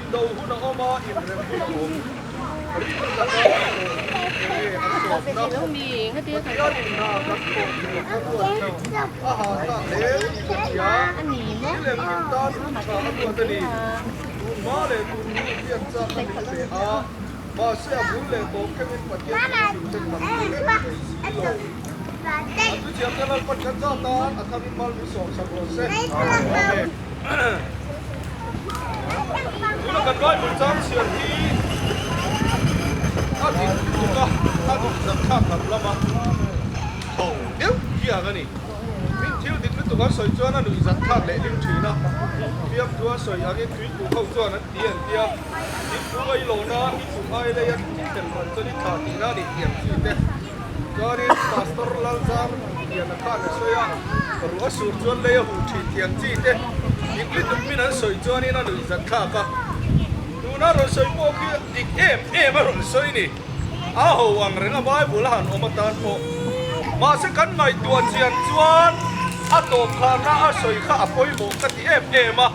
Indo hun a awm a, inrem hun a awm. Ring taka a thawh hi enge a hlawkna? Pathianin hna kan thawh tur a ruat hi a hahthlak hle tih ka hria. Thil engkim tan hun tha a ruat a ni. Tun hma leh tun hnu hian chakna min pe a, mahse a bul leh tawp thlengin Pathian thu hrim te tham tur vek thei si lo. Kan thuchiam te Lalpan kan zat tan a tharin mal min sawmsak rawh se. Amen. Tuna kan Bible chang chhiar hi a dik tuk a, a dik zat thlak lam lama tho deuh hiang a ni. Min thil dik lutuk an sawi chuan a nuih zat thlak leh ding thin a, fiamthu a sawi angin tuitu ho chuan an ti an tia, thingkung a i lawn a, i chung ai lei a i thlen ran chuan i thla tihna a nih tih ang chi te. Chuanin Pastor Lalzar Liana khan a sawi a, ruah sur chuan lei a huh thin tih ang chi te dik lutuk min an sawi chuanin a nuih zat thlak a. Tuna rawn sawi pawh khi dik em em a rawn sawi ni. A ho ang reng a Bible a han awm atan pawh. Mahse kan ngaihtuah chian chuan a tawp kharna a sawi kha a pawimawh ka ti em em a.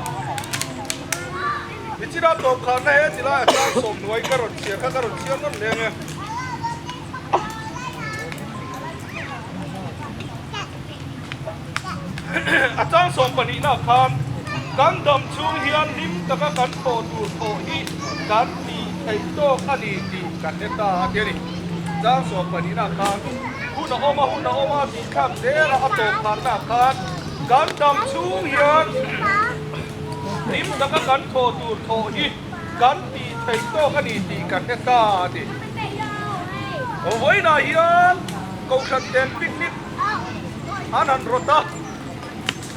Nichina tawp kharna he ti lai a tlang sawmhnuai ka rawn chhiar kha ka rawn chhiar nawn leng e. A chang 12 na khan kan dam chhung hian hlim taka kan thawh tur thawh hi kan tih theih tawk a ni tih kan hre ta a ti a ni. Chang 12 na khan hun a awm a, hun a awm a tih thlak zel a, a tawp kharna khan kan dam chhung hian hlim taka kan thawh tur thawh hi kan tih theih tawk a ni tih kan hre ta a ti. Vawiinah hian Kohhran ten picnic an han rawt a,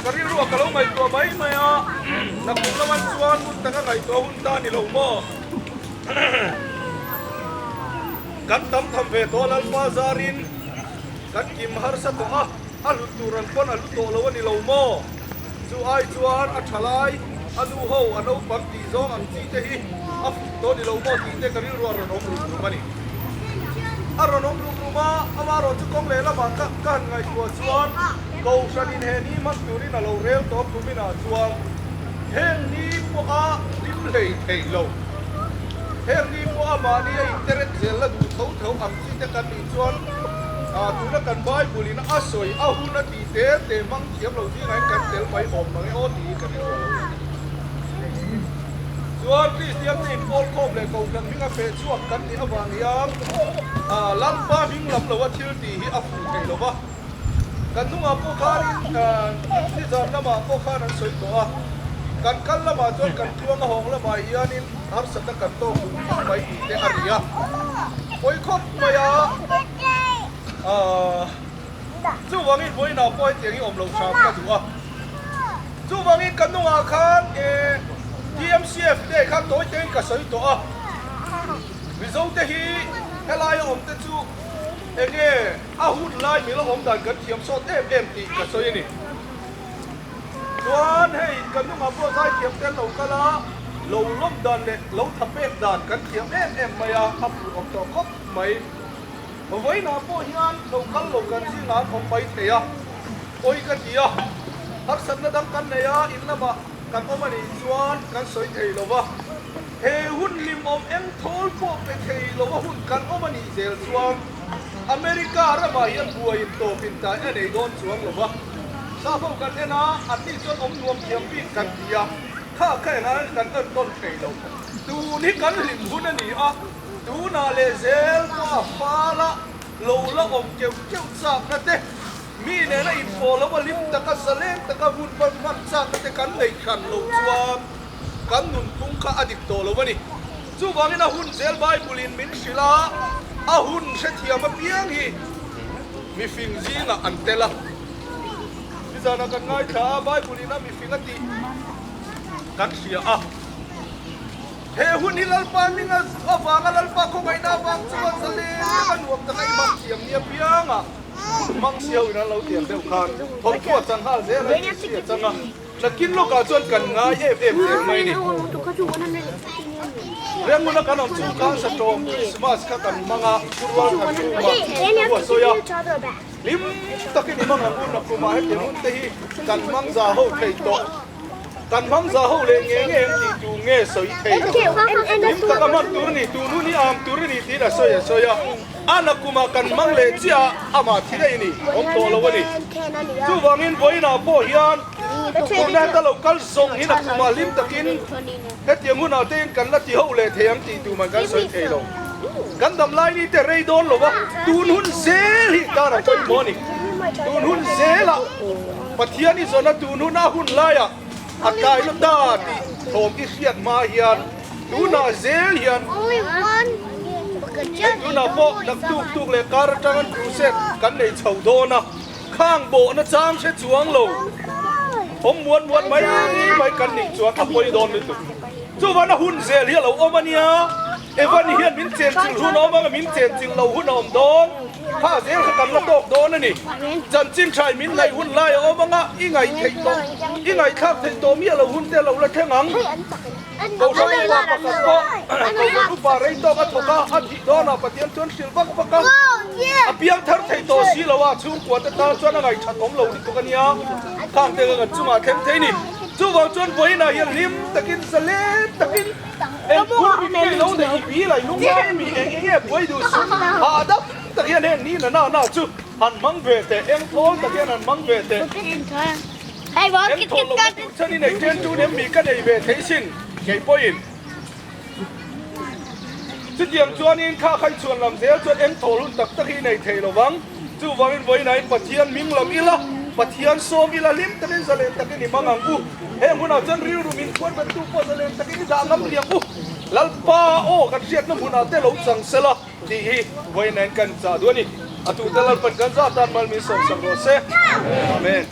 ka rilruah ka lo ngaihtuah mai mai a, nakum laman chuan hun taka ngaihtuah hun ta ni lo maw? Kan tam tham ve tawh a Lalpa zarin kan kim harsa tawh a, a hlut tur ang pawn a hlu tawh lo a ni lo maw? Chu ai chuan a tha lai, a nu ho, a naupang tih zawng ang chi te hi a fuh tawh ni lo maw tih te ka rilru a rawn awm rum rum a ni. A rawn awm rum rum a, amaherawh chu kawng lehlamah ka ka han ngaihtuah chuan Kohhran in he ni hman turin a lo rel tawh kuminah chuan heng ni pawha hlim hlei theih lo, heng ni pawha mahni a internet zel la duh tho tho ang chi te kan nih chuan tuna kan Bible in a sawi a hun a tih te te hmang Thiam lo zingah hian kan tel mai awm mang e aw tiin kan inrual lo a ni. Chuan Kristian te inpawl khawm leh Kohhran hming a feh chhuak kan nih avang hian Lalpa hming lam loa thil tih hi a fuh thei lo va. Kan hnungah pawh khanin nizan lamah pawh khan an sawi tawh a, kan kal lamah chuan kan tluang a hawng lamah hianin harsatna kan tawk duh khawp mai tih te a ri a, pawi khawp mai a. Chuvangin vawiinah pawh hetiang hi awm loh hram ka duh a. Chuvangin ka hnungah khan TMCF te kha tawi tein ka sawi tawh a. Mizo te hi helaia awm te chu enge a hun lai mila awm dan kan thiam sawt em em tih ka sawi a ni. Chuan hei ka hnungah pawh zaithiam te an lo kal a, lo lawm dan leh lo thapek dan kan thiam em em mai a, a fuh awm tawh khawp mai. Vawiinah pawh hian lo kal lo kan zingah an awm mai thei a, pawi ka ti a, harsatna dang kan nei a, in lamah kan awm a nih chuan kan sawi thei lo va, he hun hlimawm eng thawl pawh pe thei lo a hun kan awm a nih zel chuan America ramah hian buaiin tawpin tai a nei dawn chuang lo va, sa ho kan en a, anni chuan awm nuam thiam bik kan ti a, kha kha engah kan entawn thei lo, tun hi kan hlim hun a ni a. Tunah leh zel pawh a fala lo la awm keuh keuh chakna te, mi nena inpawh lo a lim taka zaleng taka hun hman hman chakna te kan neih hran loh chuan kan nunphung kha a dik tawh lo a ni. Chuvangin a hun zel Bible in min hrilh a, a hun hrethiam apiang hi mifing zingah an tel a. Nizanah kan ngaithla a, Bible in a mifing a tih kan hria a. He hun hi Lalpa hming avanga Lalpa khawngaihna avang chuan zalen taka nuam taka i hmang thiam nia pianga hun hmang siau in an lo tiang deuh khan thawmthua chan nghal zel a ni si a chang a, nakin lawkah chuan kan ngai em em zel mai ni. Remhmuna kan awm chung khan Satawm Krismas kha kan hmang a, Thurual kan tum a, thu a sawi a, hlim takin i hmang ang u, nakumah hetiang hun te hi kan hmang za ho thei tawh. Kan hmang za ho leh nge nge em tih tu nge sawi thei? Hlim taka hman tur a ni, tun hun hi am tur a ni tiin a sawi a sawi a. A nakumah kan hmang leh chiah a, amah thi daih a ni, awm tawh lo a ni. Chuvangin vawiinah pawh hian tuna heta lo kal zawng hi nakumah hlim takin hetiang hunah te in kan la ti ho leh thei ang tih tur man kan sawi thei lo. Kan dam lai ni te rei dawn lo va, tun hun zel hi tan a pawimawh a ni. Tun hun zelah Pathian i zawna tun hun a hun laiah a tlai lo ta tih thawm i hriat hma hian tunah zel hian hei tunah pawh naktuk tuk leh kar atang an crusade kan nei chho dawn a, khang bawhna chang hre chuang lo awm muan muan mai mai kan nih chuan a pawi dawn lutuk. Chuvan a hun zel hi a lo awm a nia, Evan hian min chenchilh hun a awm ang a, min chenchilh lo hun a awm dawn. Kha zel kha kan la tawk dawn a ni. Chanchin thlai min ngaih hun lai a awm ang a, i ngaih theih tawh, i ngaihthlak theih tawh miah lo hun te a lo la thleng ang. Kohhran upa pakhat pawh Kohhran upa rei tawk a thawk a, a thih dawnah Pathian chuan hrilh vak vak a, a piang thar thei tawh si lo a, chhungkua te tan chuan a ngaihthat awm lo lutuk a nia, khang te kha kan chungah thleng thei ni. Chuvang chuan vawiinah hian hlim takin, zalen takin, Eng phur bik nge lo neih i bil a, i lung ngai mi eng eng nge buai duh suh. Hahdam tak hian heng ni na na na chu han hmang ve teh, eng thawl tak hian han hmang ve teh. Eng thawl lo na tur chhan i nei ṭen ṭun em mi ka nei ve thei sin kei pawhin. Chutiang chuanin kha kha i chhuan lam zel chuan eng thawl hun tak tak hi i nei thei lo vang. Chuvangin vawiinain Pathian ming lam ila, Pathian sawm ila hlim takin zalen takin i hmang ang u. Heng hunah chuan rilru min phuar bettu pawh zalen takin i dah ngam riang u. Lalpa aw kan hriatna hmunah te lo chang sela tih hi vawiinain kan chah duh a ni. A tute Lalpan kan zah tan mal min sawmsak rawh se. Amen.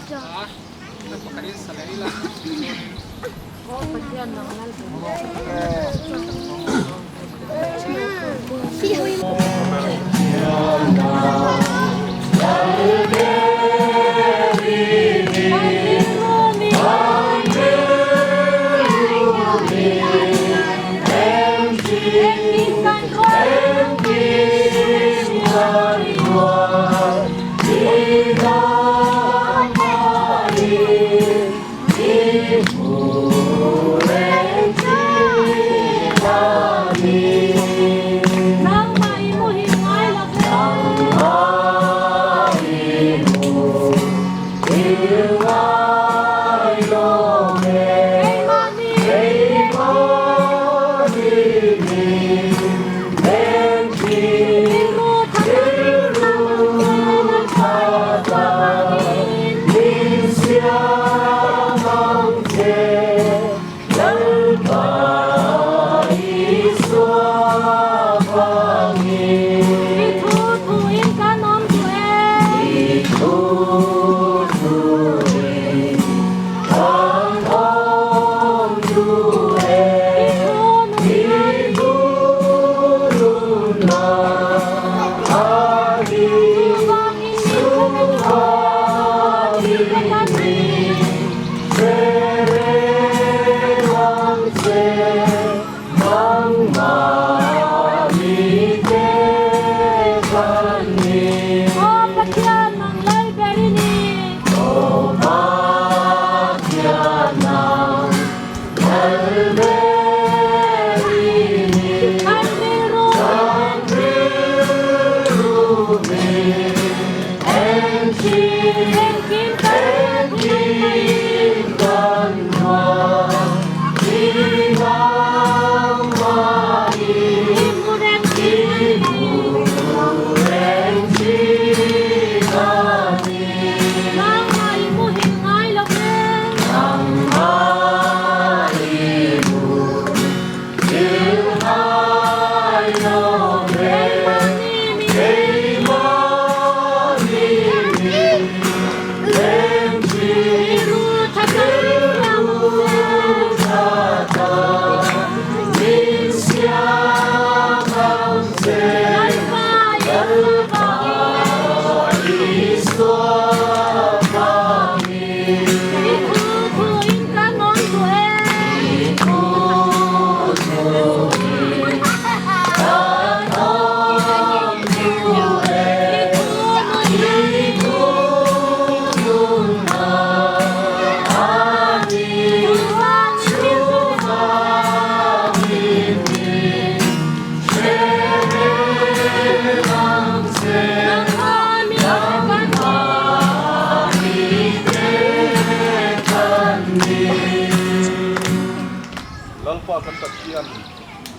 Pathian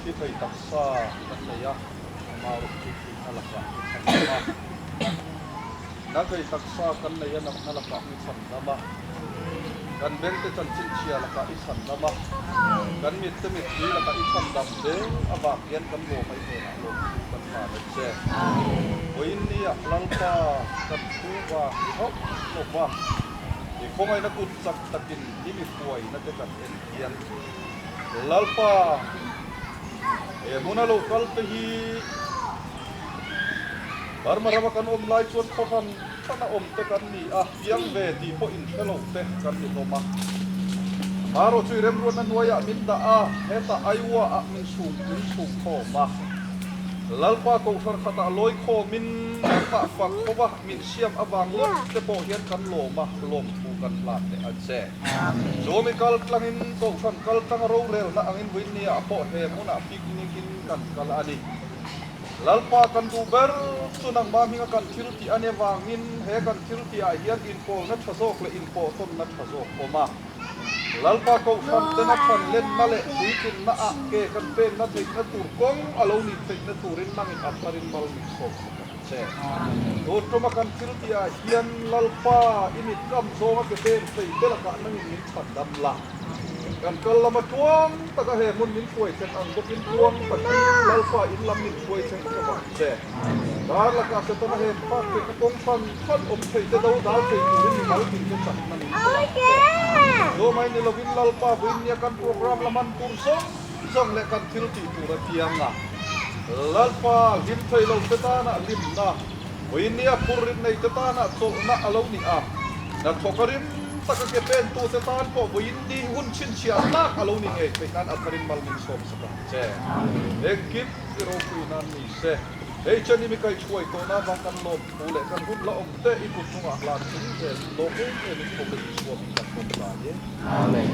thi thei taksa kan nei a, amah erawh chu thihna lakah mi chhan dam a. Na thei taksa kan nei a, natna lakah mi chhan dam a. Kan bengte chanchin chhia lakah i chhan dam a, kan mitte mittui lakah i chhan dam zel avang hian kan lawm a i hnenah lawmthu kan hlan a che. Vawiin nia Lalpa kan thu vang i hauh lo va, i khawngaihna kut chak takin i mi hruaina te kan en hian Lalpa he hmuna lo kal te hi Burma rama kan awm lai chuan khawhran hran a awm te kan ni a, piang ve tih pawh inhre lo te kan ni hlawm a. Marawh chu i remruatna hnuaiah min dah a, hetah Iowa ah min chhung min chhung khawm a. Lalpa Kohhran khatah lawi khawmin nangmah fak ho a min siam avang ngawt te pawh hian kan lawm a, lawmthu kan hlan leh a che. Chumi kal tlangin Kohhran kal tlanga rorelna angin Winnie-ah pawh he hmunah picnic in kan kal a ni. Lalpa kan duh ber chu nangmah hminga kan thil tih a ni avangin he kan thil tihah hian inpawlna tha zawk leh inpawhtawnna tha zawk awm a. Lalpa Kohhran tena than lenna leh puitlinna ah ke kan penna theihna tur kawng a lo nih theihna turin nangin a tharin mal min sawm sak ang che. Tun tuma kan thil tihah hian Lalpa i mit kam zawnga ke pen thei te lakah nangin min chhan dam la. Kan kal lama tluang taka he hmun min hruai thleng ang bawkin tluang takin Lalpa in lam min hruai thleng hlawm ang che. Dar lakah Setana he phak theihna kawng hran hran awm thei te do dal thei turin mi mal tin te chakna min pe ang che. Zawmai ni lovin Lalpa Vuinia kan program la hman tur zawng zawng leh kan thil tih tur a piang a. Lalpa hlim thei lo te tanah hlimna, Vuinia phurrit nei te tanah chawlhna a lo ni a. Hnathawk a rim taka ke pentute tan pawh vawiin ni hun chhinchhiah tlak a lo ni ngei theih nan a tharin mal min sawm sak ang che. Engkim i ropui nan ni se. Hei chen i mi kaihhruai tawhna avang kan lawm thu leh kan hun la awm te i kut hnungah hlan chung zel in lawm em em in khawp leh Isua min kan pawm ta e. Amen.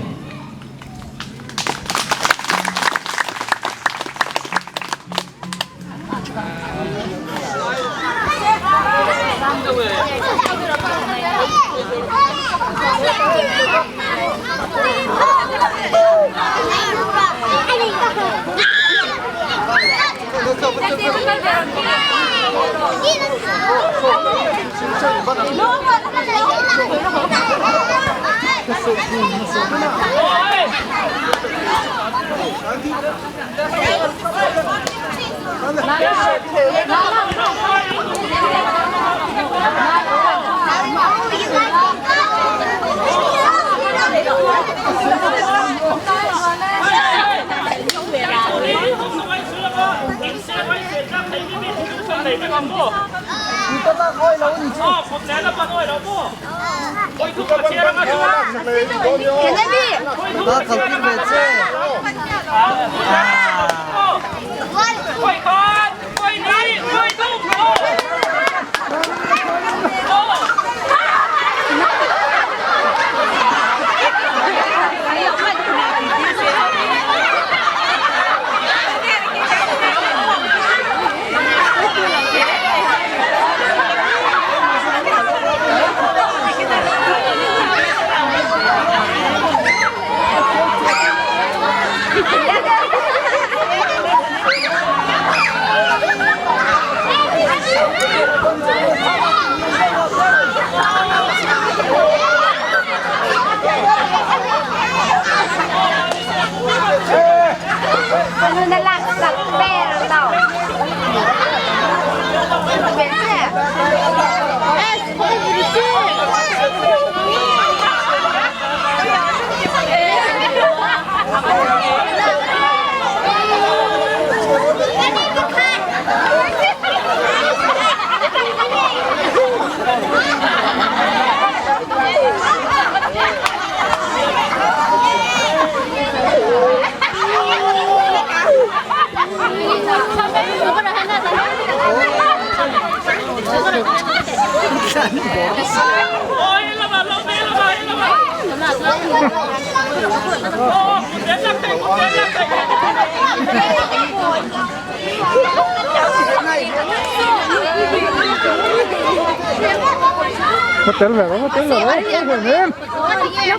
Va tel ve rawh, va tel ve rawh, tel ve hmel.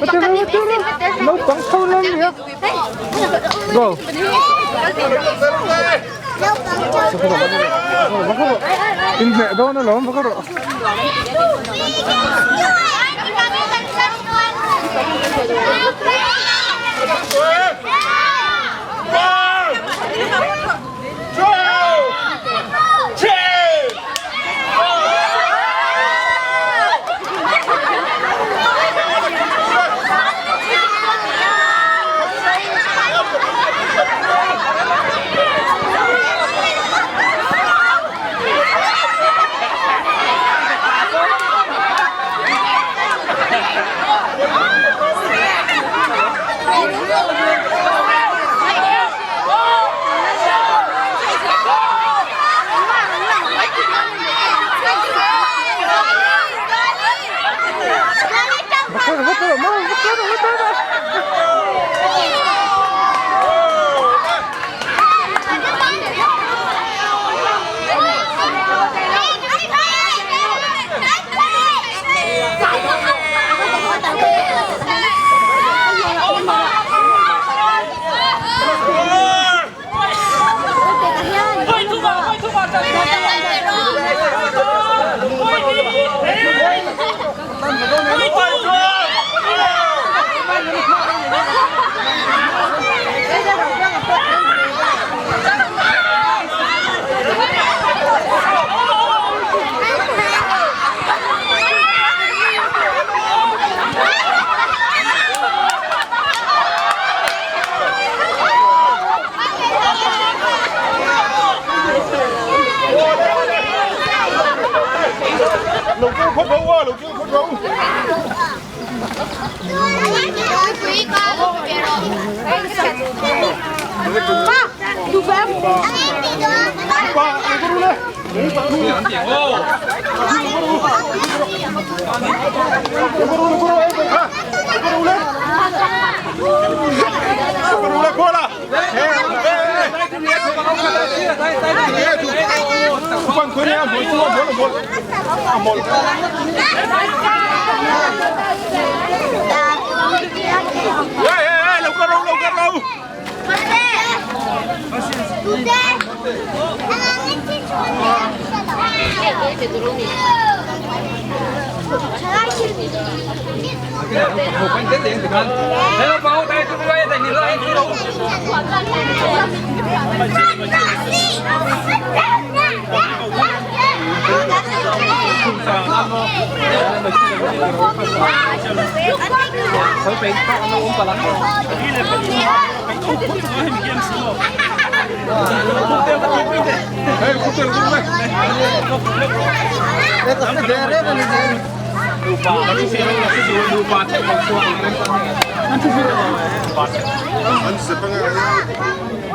Va tel rawh, va tel rawh. Naupang tho lam nia. Go. Va kha rawh. Inhneh dawn alawm, va kha rawh.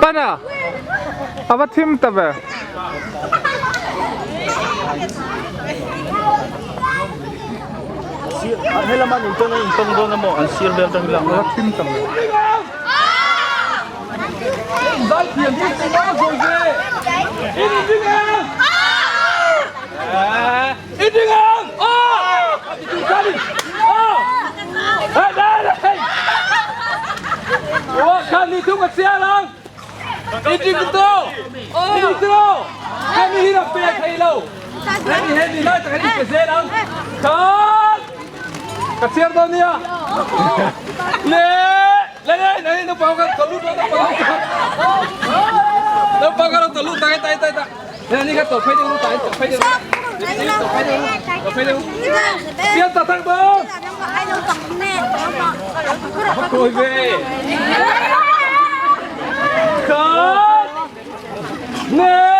Pana a va thim ta ve. Helama an intawng a intawng dawn a maw an sir vel atang hian. A va thim ta ve. Ka chhiar dawn nia. Le le le nei naupang ka ka lut naupang naupang ka lo ta lut tai tai tai ta. Thế ni ka tổ phei deuh tai tổ phei deuh. Tổ phei deuh. Tổ phei deuh. Siam ta thang bông. Thôi về. Khởi. Nè.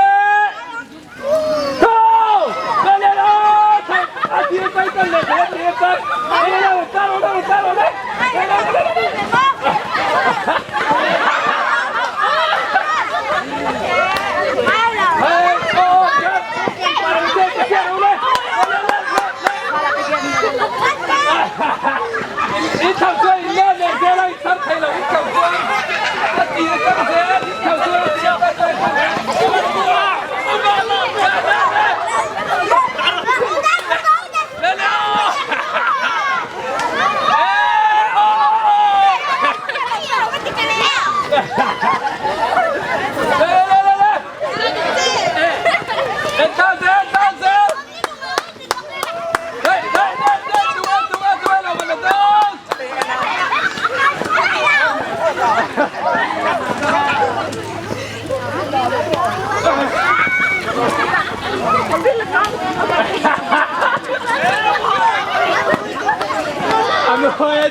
来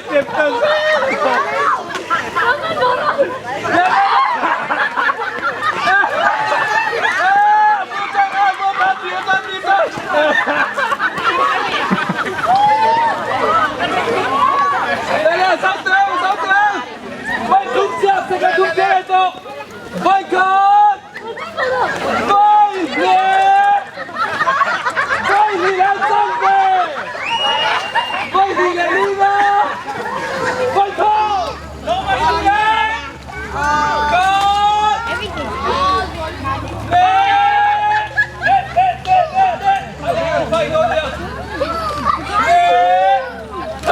来，稍等，稍等，快冲下，这个冲下来走，快看，快点，快点来上飞，快点来立马，快冲，老板来，看，来，来来来来来，快点，来，走。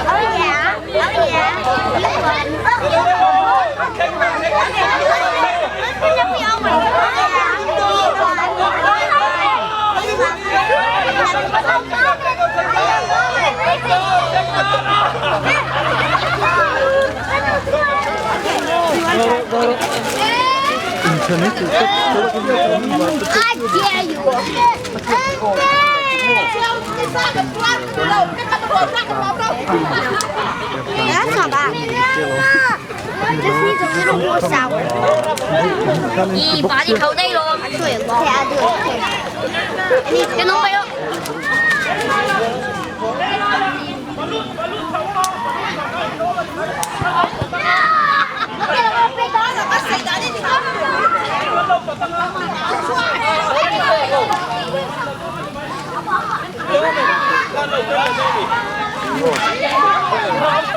Oh yeah, oh yeah. You won. I dare you. That's not bad. Just needs a little more sour. 咦，把你扣低咯。对咯。你弄没有？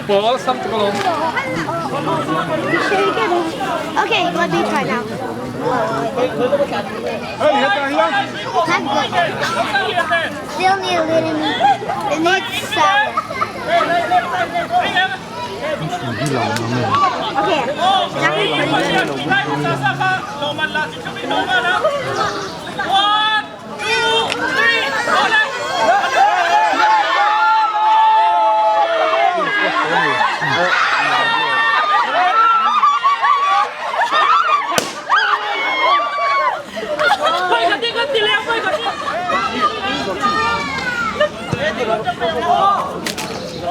我心这个咯。 Okay, let me try now. Not good. Still need a little meat. It needs sour. Okay, it's actually pretty good.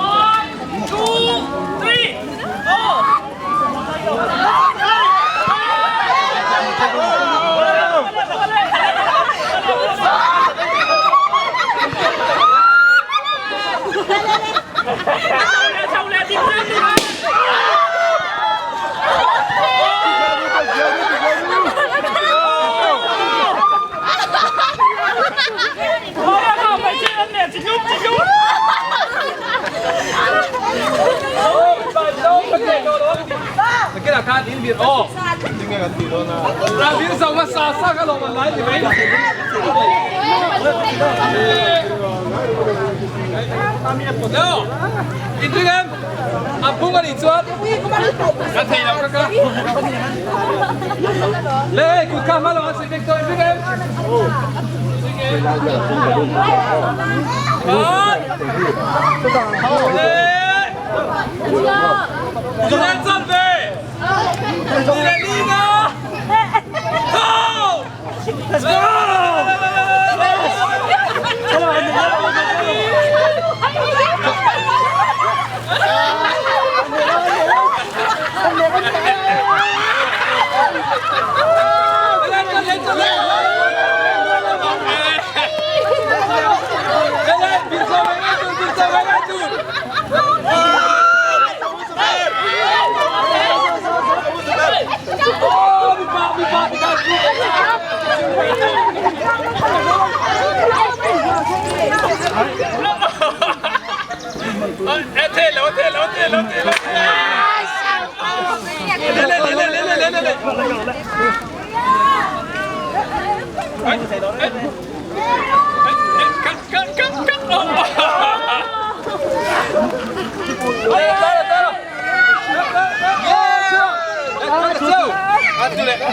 One, two, three, One, two, three, go! 哦，那边上个沙沙个老板来，你没？No，你这个阿公个你做，我睇啦，哥哥。来，佢看嘛，老板，这个这个。好，来，来准备。Go! Let's go!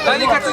来，你开始。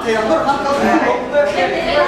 thei ang ber khan kal thei lo